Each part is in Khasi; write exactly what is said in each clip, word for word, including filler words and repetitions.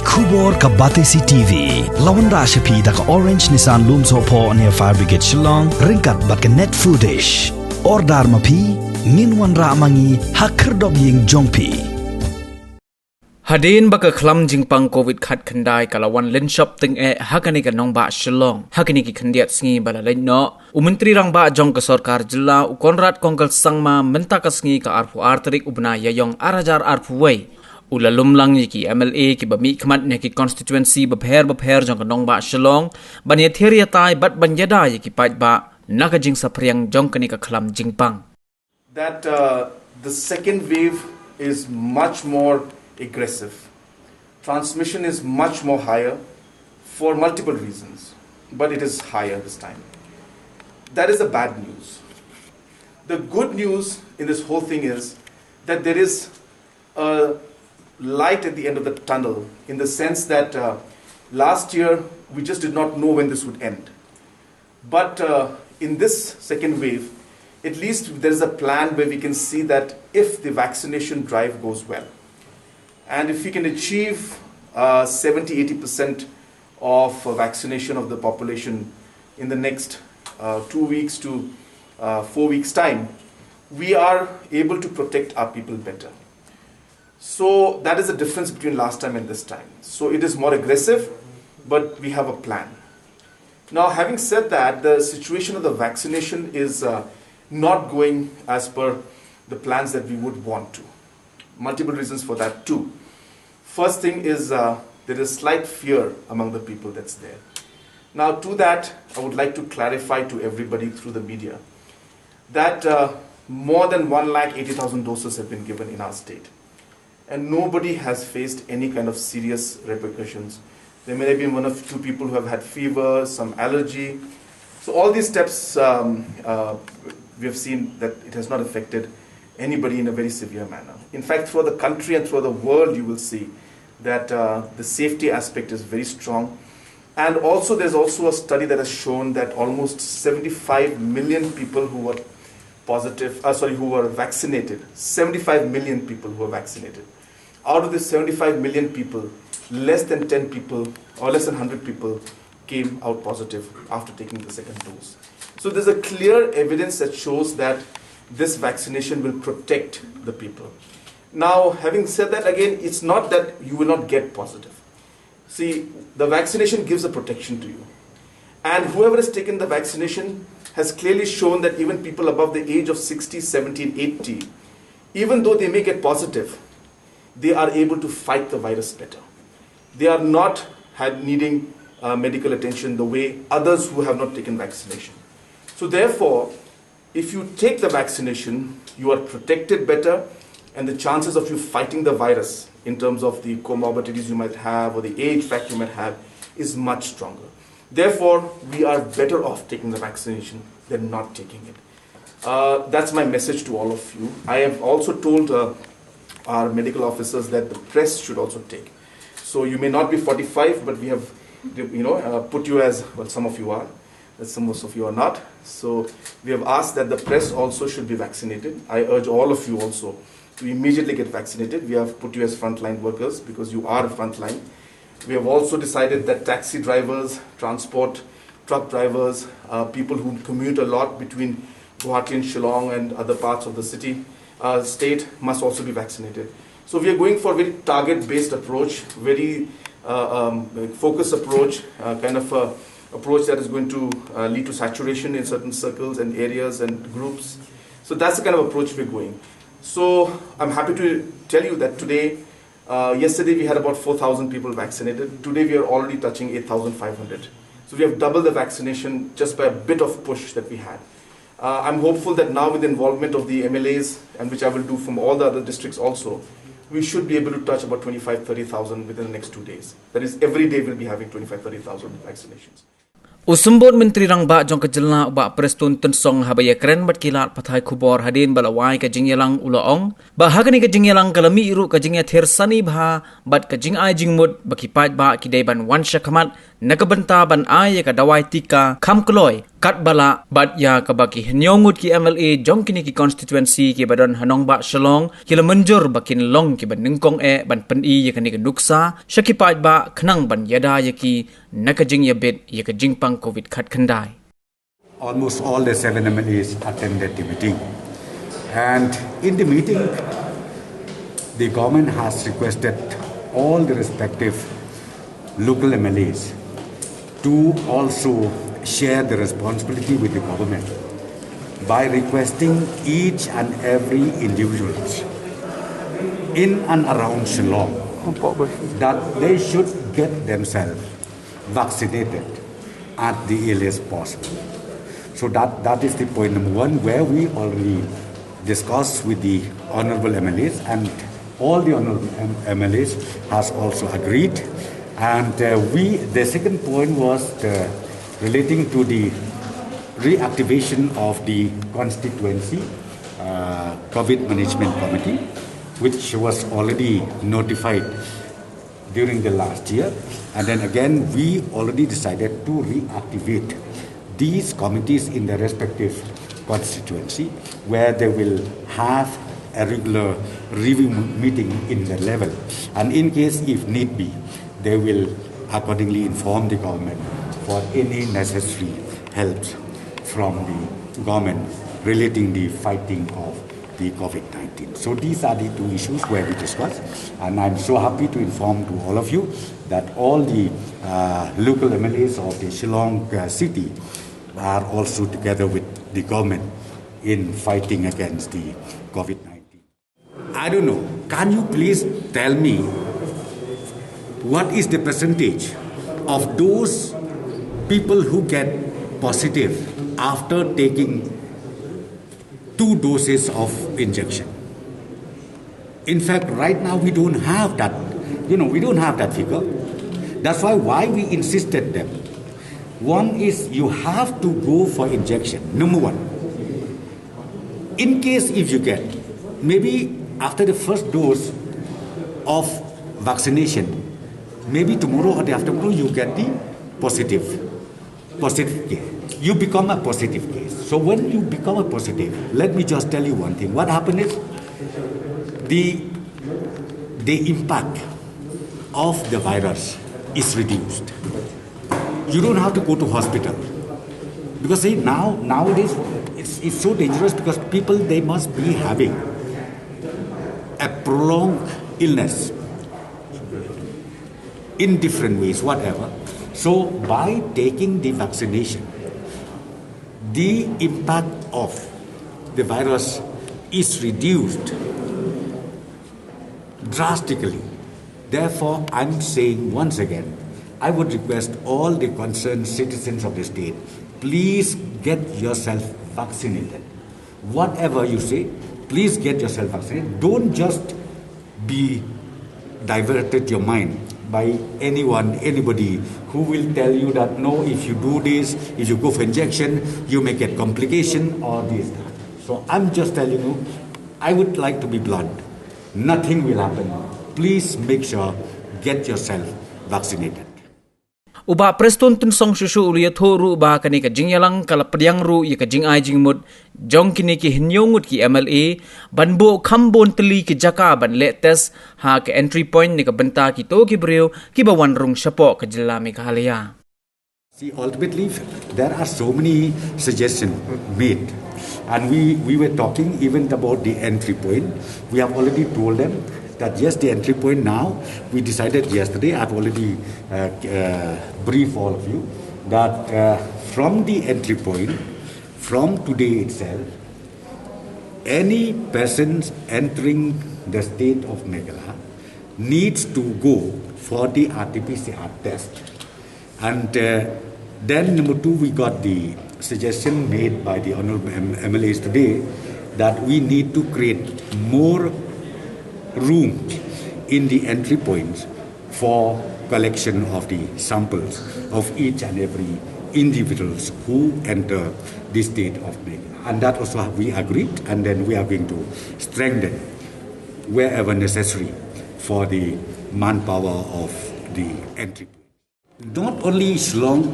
Khubor ka Batesi T V. La wanrah sha phi da ka Orange Nissan Lumsohphoh near Fire Brigade Shillong, ryngkat bad ka Net Foodish. Order ma phi, ngin wanrah ma ngi ha khyrdop ïing jong phi. Hadien ba ka khlam jingpang covid khatkhyndai ka la wan lynshop tyngeh ha kane ka nongbah Shillong ha kine ki khyndiat sngi ba la leit noh, u Myntri Rangbah jong ka Sorkar Jylla, u Conrad Kongkal Sangma, mynta ka sngi ka arphew ar tarik u bnai Ïaiong ar hajar arphew wei, u la lum lang ïa ki M L A kiba mihkhmat na ki constituency bapher bapher jong ka nongbah Shillong ban ïathir ïatai bad ban ïada ïa ki paidbah na ka jingsaphriang jong kane ka khlam jingpang. That uh, the second wave is much more aggressive. Transmission is much more higher for multiple reasons, but it is higher this time. That is the bad news. The good news in this whole thing is that there is a light at the end of the tunnel, in the sense that uh, last year we just did not know when this would end. But uh, in this second wave, at least there is a plan where we can see that if the vaccination drive goes well, and if we can achieve uh, seventy eighty percent of uh, vaccination of the population in the next uh, two weeks to uh, four weeks' time, we are able to protect our people better. So that is the difference between last time and this time. So it is more aggressive, but we have a plan. Now, having said that, the situation of the vaccination is uh, not going as per the plans that we would want to. Multiple reasons for that, too. First thing is uh, there is slight fear among the people that's there. Now, to that, I would like to clarify to everybody through the media that uh, more than one lakh eighty thousand doses have been given in our state. And nobody has faced any kind of serious repercussions. There may have been one or two people who have had fever, some allergy. So, all these steps um, uh, we have seen that it has not affected anybody in a very severe manner. In fact, throughout the country and throughout the world, you will see that uh, the safety aspect is very strong. And also, there's also a study that has shown that almost seventy-five million people who were positive, uh, sorry, who were vaccinated, seventy-five million people who were vaccinated. Out of the seventy-five million people, less than ten people or less than one hundred people came out positive after taking the second dose. So there's a clear evidence that shows that this vaccination will protect the people. Now, having said that, again, it's not that you will not get positive. See, the vaccination gives a protection to you. And whoever has taken the vaccination has clearly shown that even people above the age of sixty, seventy, and eighty, even though they may get positive, they are able to fight the virus better. They are not had needing uh, medical attention the way others who have not taken vaccination. So therefore, if you take the vaccination, you are protected better, and the chances of you fighting the virus in terms of the comorbidities you might have or the age factor you might have is much stronger. Therefore, we are better off taking the vaccination than not taking it. Uh, that's my message to all of you. I have also told uh, our medical officers that the press should also take. So you may not be forty-five, but we have, you know, uh, put you as, well, some of you are, but some, most of you are not. So we have asked that the press also should be vaccinated. I urge all of you also to immediately get vaccinated. We have put you as frontline workers because you are frontline. We have also decided that taxi drivers, transport, truck drivers, uh, people who commute a lot between Guwahati and Shillong and other parts of the city, uh, state must also be vaccinated. So we are going for a very target-based approach, very uh, um, focused approach, uh, kind of a approach that is going to uh, lead to saturation in certain circles and areas and groups. So that's the kind of approach we're going. So I'm happy to tell you that today, uh, yesterday we had about four thousand people vaccinated. Today we are already touching eight thousand five hundred. So we have doubled the vaccination just by a bit of push that we had. Uh, I'm hopeful that now with the involvement of the M L As, and which I will do from all the other districts also, we should be able to touch about twenty-five, thirty thousand within the next two days. That is, every day we'll be having twenty-five, thirty thousand vaccinations. U Symbud Myntri Rangbah jong ka Jylla u Bah Prestone Tynsong haba ïakren bad ki lad pathai khubor hadien ba la wai ka jingïalang u la ong ba ha kane ka jingïalang ka la mih ruh ka jingïathir sani bha bad ka jingai jingmut ba ki paidbah ki dei ban wan shakhmat na ka bynta ban ai ïa ka dawai tika kham kloi katba lah, bad ïa kaba ki hynñiew ngut ki M L A jong kine ki constituency kiba don ha nongbah Shillong ki la mynjur ba kin long kiba nyngkong eh ban pyni ïa kane ka nuksa sha ki paidbah khnang ban ïada ïa ki na ka jingïabit ïa ka jingpang covid khatkhyndai. Almost all the seven M L As attended the meeting. And in the meeting, the government has requested all the respective local M L As to also share the responsibility with the government by requesting each and every individual in and around Shillong that they should get themselves vaccinated at the earliest possible. So that, that is the point number one, where we already discussed with the honorable M L As, and all the honorable M- M L As has also agreed. And uh, we, the second point was the, relating to the reactivation of the constituency uh, COVID management committee, which was already notified during the last year. And then again, we already decided to reactivate these committees in their respective constituency, where they will have a regular review meeting in their level. And in case, if need be, they will accordingly inform the government for any necessary help from the government relating the fighting of the COVID nineteen. So these are the two issues where we discussed, and I'm so happy to inform to all of you that all the uh, local M L As of the Shillong uh, city are also together with the government in fighting against the COVID nineteen. I don't know. Can you please tell me what is the percentage of those people who get positive after taking two doses of injection? In fact, right now we don't have that. You know, we don't have that figure. That's why why we insisted them. One is you have to go for injection. Number one. In case if you get, maybe after the first dose of vaccination, maybe tomorrow or the after tomorrow you get the positive, positive case. You become a positive case. So when you become a positive, let me just tell you one thing. What happened is the the impact of the virus is reduced. You don't have to go to hospital because see now nowadays it's, it's so dangerous because people they must be having a prolonged illness in different ways, whatever. So by taking the vaccination, the impact of the virus is reduced drastically. Therefore, I'm saying once again, I would request all the concerned citizens of the state, please get yourself vaccinated. Whatever you say, please get yourself vaccinated. Don't just be diverted your mind by anyone, anybody who will tell you that no, if you do this, if you go for injection, you may get complication or this, that. So I'm just telling you, I would like to be blunt. Nothing will happen. Please make sure, get yourself vaccinated. U Bah Prestone Tynsong shuh shuh u la ïathuh ruh ba kane ka jingïalang ka la pdiang ruh ïa ka jingai jingmut jong kine ki hynñiew ngut ki M L A ban buh kham bun tylli ki jaka ban leh test ha ka entry point na ka bynta kito ki briew kiba wan rung shapoh ka jylla Meghalaya. See, ultimately, there are so many suggestions made. And we, we were talking even about the entry point. We have already told them that yes, the entry point now, we decided yesterday, I've already uh, uh, briefed all of you, that uh, from the entry point, from today itself, any persons entering the state of Meghalaya needs to go for the R T P C R test. And uh, then number two, we got the suggestion made by the honorable M- M L As today that we need to create more rooms in the entry points for collection of the samples of each and every individuals who enter the state of Meghalaya. And that also we agreed, and then we are going to strengthen wherever necessary for the manpower of the entry point. Not only Shillong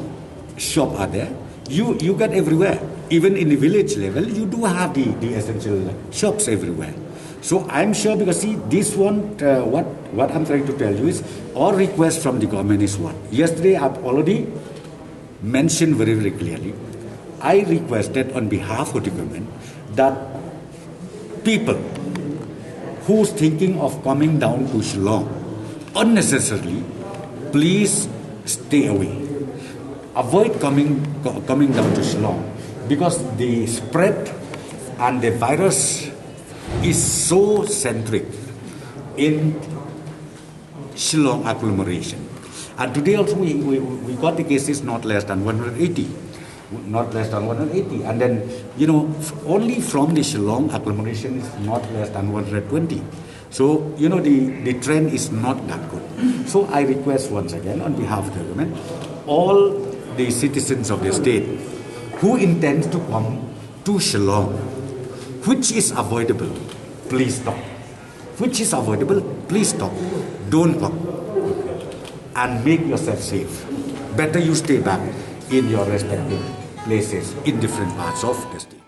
shop are there, you, you get everywhere. Even in the village level, you do have the, the essential shops everywhere. So I'm sure, because see, this one, uh, what, what I'm trying to tell you is, our request from the government is what? Yesterday, I've already mentioned very, very clearly. I requested on behalf of the government that people who's thinking of coming down to Shillong unnecessarily, please stay away. Avoid coming, co- coming down to Shillong, because the spread and the virus is so centric in Shillong agglomeration. And today also we, we, we got the cases not less than one hundred eighty. Not less than one hundred eighty. And then, you know, f- only from the Shillong agglomeration is not less than one hundred twenty. So, you know, the, the trend is not that good. So I request once again on behalf of the government, all the citizens of the state who intends to come to Shillong, which is avoidable, please stop. Which is avoidable, please stop. Don't come. And make yourself safe. Better you stay back in your respective places in different parts of the state.